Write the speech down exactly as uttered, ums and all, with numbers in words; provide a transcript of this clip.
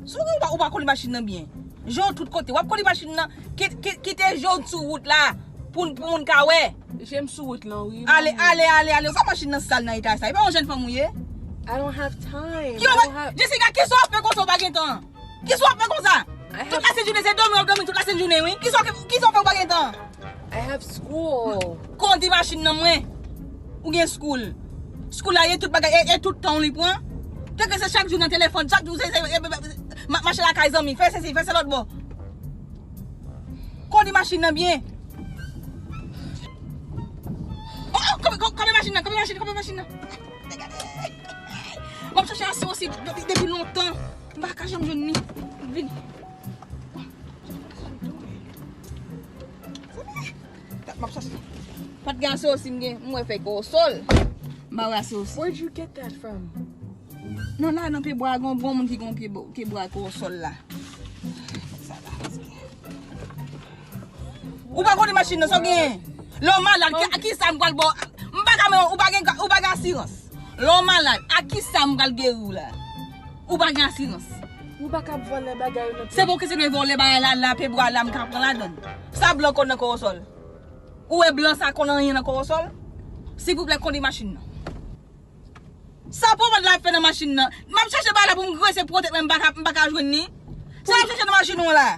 Si w gen, ou pa, ou pa kondi machin nan byen. Je w tout kote. W ap kondi machin nan, ki- ki- kite je w sou wout la pou, pou moun ka wè. Je m sou wout lan, wi. Ale, ale, ale, ale. Ou fè machin nan sal nan eta sa. E pa yon jèn fanm ou ye? I don't have time. Ki w Jessica, kisa w ap fè konsa ou pa gen tan? Kisa w ap fè konsa? Tout la sent jounen se dòmi w ap dòmi tout la sent jounen, wi. Kisa w kisa w fè ou pa gen tan? I have school. Kondi machin nan mwen. Ou gen school. School la ye tout bagay, e, e tout tan w li pran. Kèlke se chak jou nan telefòn, chak jou se, se e, e, e, ma- mache lakay zanmi, fè sesi, fè se lòt bò. Kondi machin nan byen. Oh, oh, kanpe, kanpe machin nan, kanpe machin, kanpe machin nan. M ap chache asirans depi, depi lontan. M pa ka janm jwenn ni. Vini. M ap chache. Pat gen asirans m gen, m wè fè kòsòl. M pa wè asirans. Where'd you get that from? Non, la nan pye bwa, gon bon moun ki gon pye bo- pye bwa kòsòl la. Sa la. Ou pa kondi machin nan, sa w gen? Lè w malad, ki- kisa m pral ba w? M pa ka men ou pa gen ou pa gen asirans. Lè w malad, a kisa m pral geri w la? Ou pa gen asirans. Ou pa ka ap vòlè bagay yo nan Se pou ki se vòlè bagay la, la pye bwa la m ka pran ladan. Sa blan konn nan kòsòl. Ou wè blan sa konn anyen nan kòsòl? Silvouplè kondi machin nan. Sa pomad la ap fè nan machin nan? M ap chache bagay la pou m grese pwote men m pa ka m pa ka jwenn ni. Sa ap chache nan machin ou la?